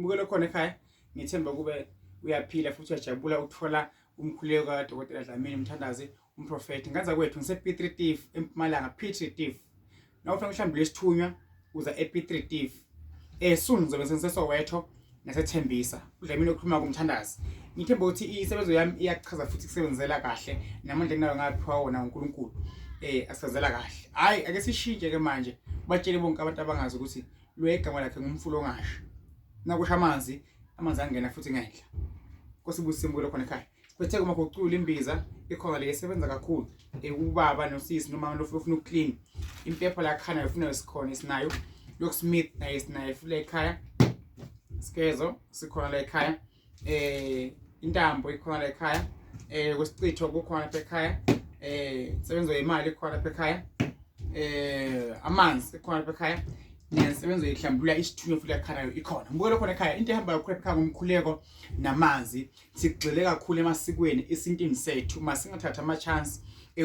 Mbukelo khona ekhaya, ngithemba kube uyaphila futhi uyajabula ukuthola umkhuleko kaDokotela Dlamini Mthandazi umprofethi. Nganza kwethu ngise P3 Thief eMpumalanga, P3 Thief. Nawufuna ukuhlambula isithunywa uza e-P3 Thief. Soon ngizobe sengiseSoweto naseThembisa. UDlamini okhuluma kumthandazi. Ngithemba ukuthi insebenzo yami iyachaza futhi kusebenzela kahle namandla enginawo ngaphiwa wona uNkulunkulu. Asebenzela kahle. Hayi ake sishintshe ke manje. Batshele bonke abantu abangazi ukuthi lo igama lakhe ngumfula ongashi. Nakusha amanzi, amanzi angena futhi ngenhla. Nkosi ibusise impilo khona ekhaya. Kwethe uma kucula imbiza ikhona le esebenza kakhulu ubaba nosisi noma lo ufuna ukuclean impepho la khana ufuna sikhona esinayo Locksmith naye sinayo futhi ekhaya Sikezo sikhona la ekhaya intambo ikhona la ekhaya kwesichitho kukhona lapha ekhaya insebenzo yemali ikhona lapha ekhaya amanzi ikhona lapha ekhaya nensebenzo yehlambulula isithunywa futhi yakhanayo ikhona mbukelo khona ekhaya into ehamba kakhulu ekhaya ngumkhuleko namanzi sigxile kakhulu emasikweni esintwini sethu masingathatha ama chance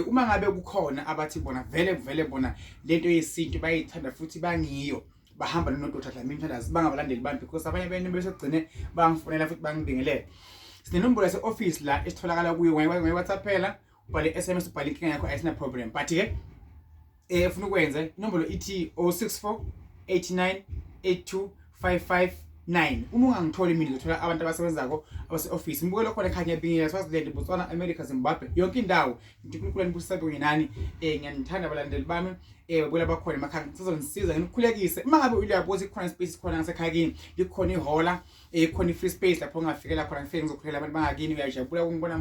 uma ngabe kukhona abathi bona vele vele bona lento yesintu bayithanda futhi bangiyo bahamba noDr Dlamini Mthandazi bangabalandeli bami because abanye benu besegcine bangifonela futhi bangibingelela. Sinenombolo yase-office la esitholakala kuyo nge-WhatsApp phela ubhale SMS ubhale inkinga yakho ayisina problem but ke ufuna ukwenza inombolo ithi 064 89 82 559 uma ungangitholi mina ngizothola abantu abasebenzako abase-office ngibukele khona ekhaya ngiyabingelela Swaziland Botswana America Zimbabwe yonke indawo ngithi uNkulunkulu anibusise kunye nani ngiyanithanda abalandeli bami babuyela bakhona emakhaya ngisazonisiza nginikhulekise uma ngabe uyabuza ikhona ispace khona ngasekhaya kini likhona ihola ikhona i-free space lapho ongafikela khona ngifike ngizokhulekela abantu bangakini uyajabula ukungibona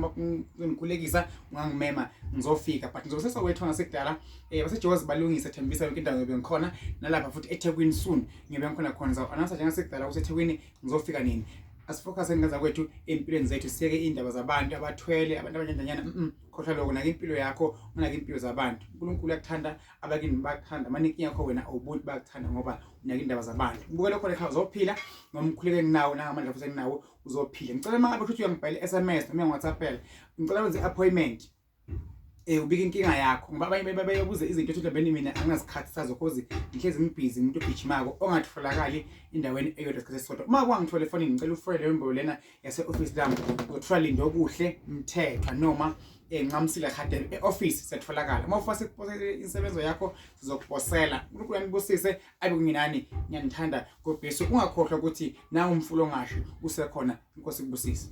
ngikhulekisa ungangimema ngizofika but ngizobe sesowethu ngasekudala baseJozi balungise Thembisa yonke indawo ngiyobe ngikhona nalapha futhi eThekwini soon ngiyobe ngikhona khona ngizo-announce njengasekudala ukuthi eThekwini ngizofika nini. Asifocus ngeza kwethu empilweni zethu siyeke indaba zabantu abathwele abantu abanjanjanyana khohlwa lokho nake impilo yakho unake impilo zabantu. uNkulunkulu uyakuthanda abakini bakuthanda manje inkinga yakho wena awuboni bakuthanda ngoba unake indaba zabantu. Ubukele khona ekhaya uzophila ngomkhuleko enginawo nangamandla futhi enginawo uzophila. Ngicela uma ngabe futhi uyangibhalela SMS noma uyangi-WhatsApp ngicela wenze appointment ubika inkinga yakho ngoba abanye babeyobuza izinto ethi mhlawumbe mina anginasikhathi sazo cause ngihlezi ngibhizi umuntu ogijimako ongatholakali endaweni eyodwa isikhathi esisodwa. Uma kwangithola efonini ngicela ufole leyo nombolo lena yase-office lami uzothola Lindokuhle Mthethwa noma Ncamsile Hadebe e-office siyatholakala. Uma ufuna sikuposele insebenzo yakho sizokuposela. uNkulunkulu anibusise abe kunye nani ngiyanithanda God bless you. Ungakhohlwa ukuthi nawu umfula ongashi usekhona. Inkosi ikubusise.